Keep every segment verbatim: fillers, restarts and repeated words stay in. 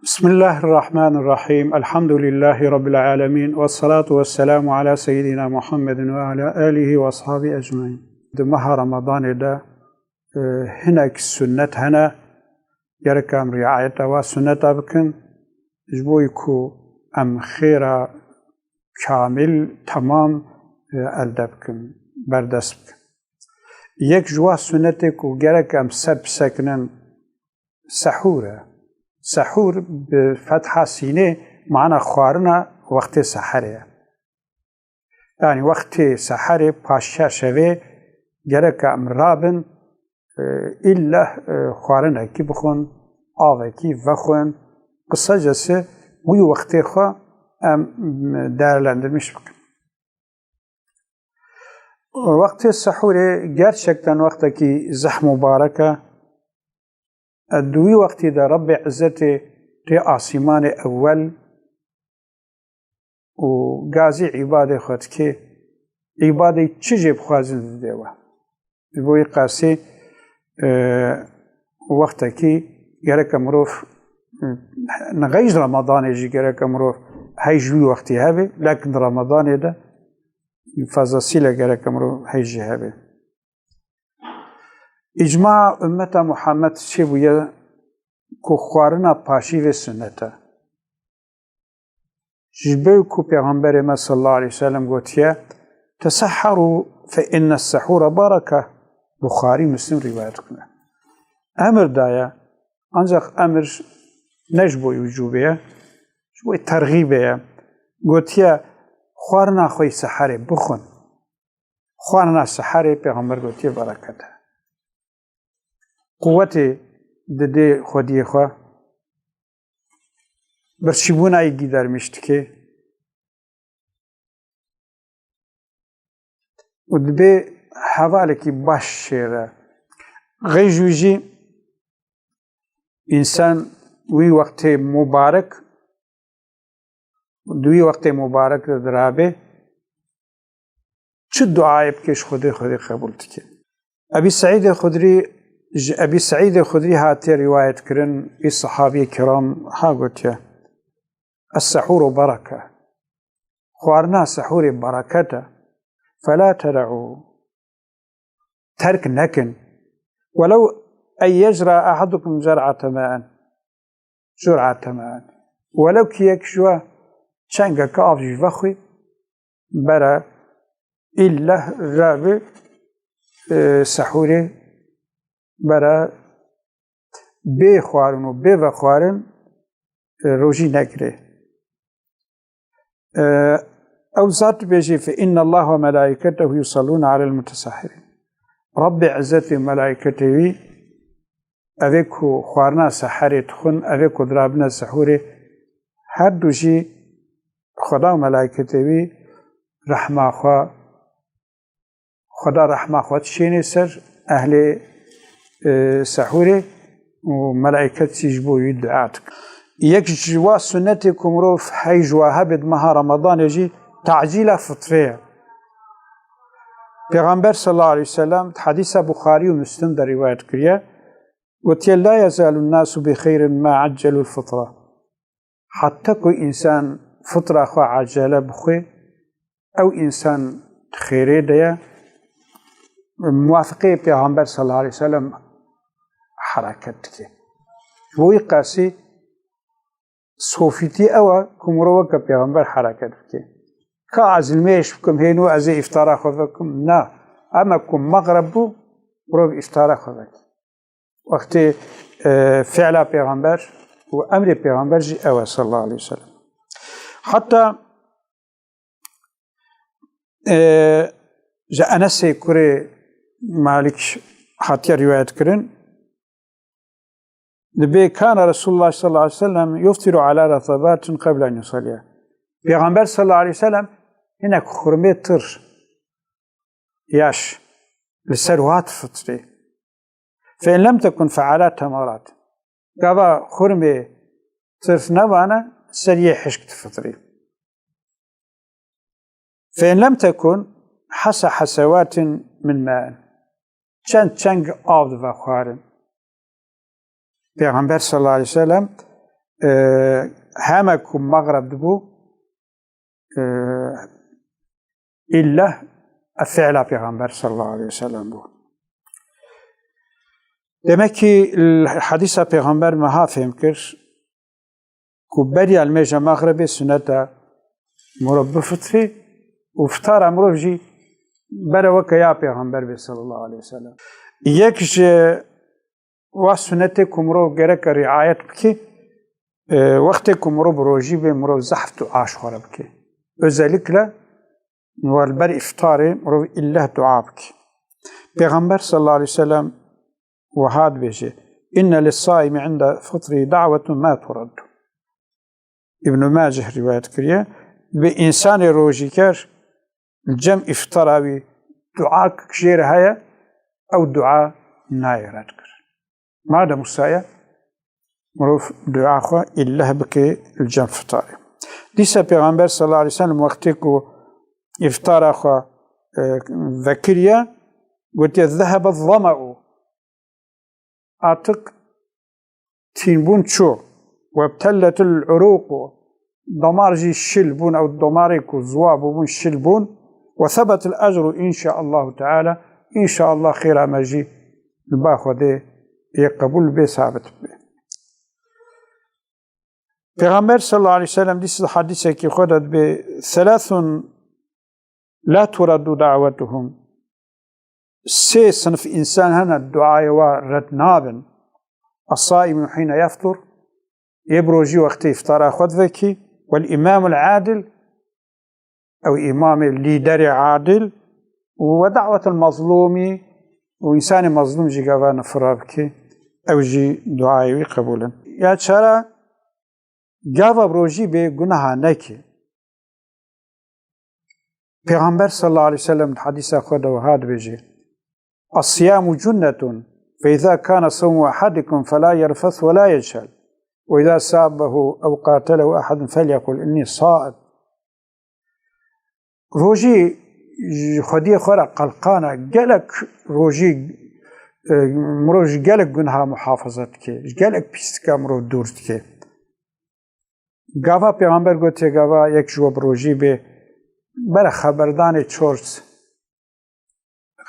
Bismillahirrahmanirrahîm. Elhamdülillahî Rabbil alemin. Vessalatu vesselamu ala seyyidina Muhammedin ve ala alihi ve ashabi ecmaîn. Di meha Ramadanê de, e, hinek sunnet hene, gerek em riayeta wa sunneta bikin, ji bo ku em xêra kamil, temam, e, elde bikin, berdest bikin. Yek ji wa sunnetê ku gerek em ser bisekinin, sehûr e. Sehûr bi fetha sînê mana xwarina wextê seherê ye. Yanî wextê seherê paşiya şevê gerek em rabin, e, îlle, e, xwarinekî bixwin, avekî vexwin. Qisacesi wî wextê xwe em, m, değerlendirmiş bikin. Wextê sehûrê gerçekten wextekî zeh mubarek e. Di wî wextî de Rebbê Izzetê tê asîmanê ewel û gazî îbadê xwe dikê. Îbadê çi jê bixwazin dide we. Ji bo wî qasî, e, wextekî gereke mirov, e, nexeyj Ramadanê jî gereke mirov hey ji wî wextî hebe, lekin di Ramadanê de fazlasîle gereke mirov hey jî hebe. Îcma ummeta Muhammed çêbûye ku xwarina paşîvê sunnet e. Ji ber ku Pêxemberê me sallallahu aleyhi ve sellem gotiye, "Teseheru fe inne sehura bareke." Buxarî, Muslim rîwayet dikine. Emir daye, ancak emir ne ji bo wicûbê ye, ji bo terxîbê ye. Gotiye, "Xwarina xwe yî seherê bixwin." Xwarina seherê Pêxember gotiye bereket e. Quwetê didê xwediyê xwe, birçîbûna yî gîdermîş dike û dibê hevalekî baş şêre. Xêj wî jî însan wî wextê mubarek, di wî wextê mubarek de dirabe, çi duayê bike ji Xwedê, Xwedê qebûl dike. Ebî Seîdê Xudrî, ji Ebî Seîdê Xudrî hatiye rîwayet kirin, wî sehabiyê kiram ha gotiye, "Es-sehûru bereke." Xwarina sehûrê bereket e. "Fela teda'û." Terk nekin. "Welew en yecra ahadukum cer'ate ma'en." Jur'ate ma'en. Welew ki yek ji we çengeke av jî vexwî, bere îlle rabe, e, sehûrê, bere bê xwarin û bê vexwarin, e, rojî negirê. E, ew zat dibêjî, "Fe innallaha ve melaiketehu yusallûne alel mutesahirin." Rabbê Izzetê û melaiketê wî, evê ku xwarina seherê dixwin, evê ku dirabine sehûrê, her du jî Xweda û melaiketê wî rehma xwe, Xweda rehma xwe dişênê ser ehlê, e, sehûrê û melaîket jî ji bo wî dua dikin. Yek ji wa sunnetê ku mirov hey ji wa hebe di meha Remadanê jî tacîla fitrê ye. Pêxember sallallahu aleyhi ve sellem di hedîsa Buxarî û Muslim de rîwayet kiriye, gotiye, "La yezalun nasu bi xeyrin ma accelul fitra." Heta ku însan fitra xwe acele bixwe, ew însan di xêrê de ye, muwafiqê Pêxember sallallahu aleyhi ve sellem hereket dike. Ji bo wî qasî sofîtî ew e ku mirov weke Pêxember hereket bike. Ka ez nimêj bikim, hêno ez ê îftara xwe vekim? Na. Ema ku mexreb bû, mirov îftara xwe veke. Wextê, e, fiila Pêxember û emrê Pêxember jî ew e, sallallahu aleyhi ve sellem. Heta, e, ji Enesê kurê Malik hatiye rîwayet kirin, dibê, "Kana Resulullah sallallahu aleyhi ve sellem yuftiru ala ratabatin qabla en yusalliya." Pêxember sallallahu aleyhi ve sellem hinek xurmê tir, yaş, li ser wiha difitrê. "Fe in lem tekun fe ala temarat." Gava xurmê tir nebane, ser yê hişk difitrî. "Fe in lem tekun hasa hasewatin min ma'in." Çend çeng av divexwarin. Pêxember sallallahu aleyhi ve sellem, e, heme ku mexreb dibû, e, îlleh ev fiila Pêxember sallallahu aleyhi ve sellem bû. Demek ki l-, hadîsa Pêxember me ha fêm kir ku beriya limêja mexrebê suneta mirov bifitrî û fitara mirov jî bere weke ya Pêxember bê sallallahu aleyhi ve sellem. Yek ji wa sunetê ku mirov gereke riayet bike, e, wextê ku mirov bi rojî bê, mirov zehf dua ji xwe re bike. Özellikle li ber îftarê mirov îlleh dua bike. Pêxember sallallahu aleyhi ve sellem wiha dibêje: "Inne lis-saimi inde fitrî da'wetun ma turaddu." Îbn Maceh rîwayet kiriye. Bi însanê rojîker li cem îftara wî duayek jê re heye, ew dua nayê redkirin. Madem wisa ye, mirov dua xwe îlleh bike li cem fitarê. Dîsa Pêxember sallallahu aleyhi ve sellem wextê ku îftara xwe, e, vekiriye, gotiye: "Zehebe zama'u." Artık tînbûn çû. "Webtelletil uruqu." Damar jî şil bûn, ew damarê ku ziwa bûbûn şil bûn. "Ve sebetil ecru inşaallahu teala." Înşaallah xêra me jî li ba Xwedê yê qebûl bê, sabit bê. Pêxember sallallahu aleyhi ve sellem dîsa hadîsekî xwe de dibê: "Selasun la turaddu da'wetuhum." Sê sinf însan hene duayê wa red nabin. "Es-saimu hîne yeftur", yê bi rojî wextê îftara xwe divekî, "wel îmamul adil", ew îmamê, lîderê adil, û "we da'wetul mazlûmî", û însanê mazlûm jî gava nifira bike, ew jî duayê wî qebûl in. Ya çara, gava bi rojî bê gunaha neke. Pêxember sallallahu aleyhi ve sellem di hadîsa xwe de wiha dibêje: "Es-siyamu cunnetun, fe izâ kâne savmu ehadikum felâ yerfes ve lâ yechel, ve izâ sâbbehu ew qâtelehu ehadun felyekul innî sâim." Rojî ji xwediyê xwe re qelqan e. Gelek rojî, e, mirov ji gelek gunha muhafaza dike, ji gelek pîstika mirov dûr dike. Gava Pêxember gotiye, gava yek ji we bi rojî bê, bere xeberdanê çort,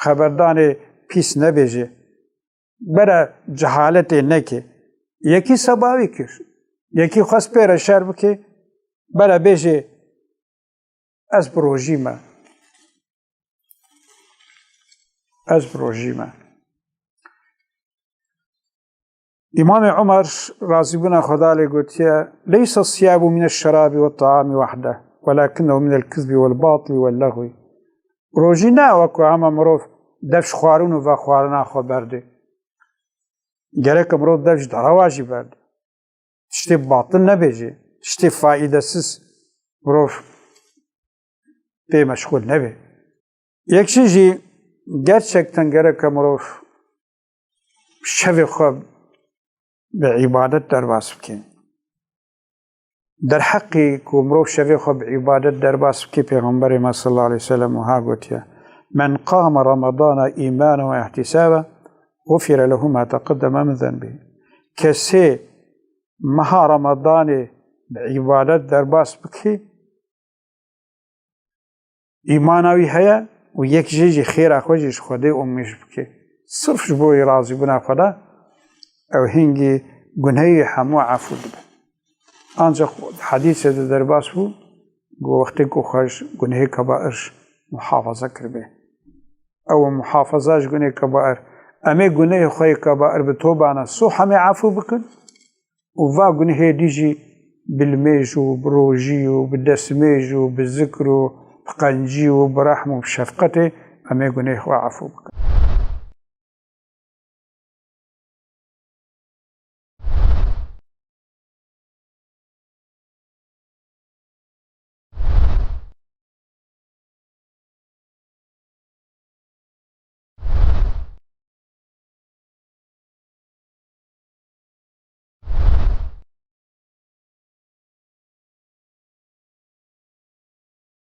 xeberdanê pîs nebêje, bere cehaletê neke. Yekî sebawî kir, yekî xwest pê re şer bike, bere bêje, "Ez bi rojî me. Ez bi rojî me." Îmamê Umer, razîbûna Xweda lê, gotiye: "Leyse siyamu mine şerabî ve taamî wehde, welakinnehu minel kizbî vel batilî vel lehwî." Rojî ne wek ku hema mirov dev ji xwarin û vexwarina xwe berdê. Gereke mirov dev ji derewa jî berdê. Tiştê batil nebêjê, tiştê faîdesiz mirov pê meşxûl nebe. Yek jî jî gerçekten gereke mirov şevê xwe bi îbadet derbas bike. Derheqî ku mirov şevê xwe bi îbadet derbas bike, Pêxemberê me sallallahu aleyhi ve sellem wiha gotiye: "Men qame Ramadana îmanen ve ihtisaben, gufire lehu ma teqeddeme min zenbî." Kesê meha Ramadanê bi îbadet derbas bike, îmana wî heye û yek jê jî xêra xwe jî ji Xwedê umîj bike, sirf ji bo razîbûna Xweda, ew hingî gunehê wî hemû efû dibe. Ancaq di hedîsê de derbas bû, ku wextê ku xwe ji gunehê kebair muhafaza kiribe. Ew muhafaza ji gunehê kebair. Em ê gunehê xwe yê kebair bi tobana sih hemê efû bikin û va gunehê dî jî bi limêj û bi rojî û bi destmêj û bi zikr û bi qencî û bi rehm û bi şefqetê em ê gunehê xwe efû bikin.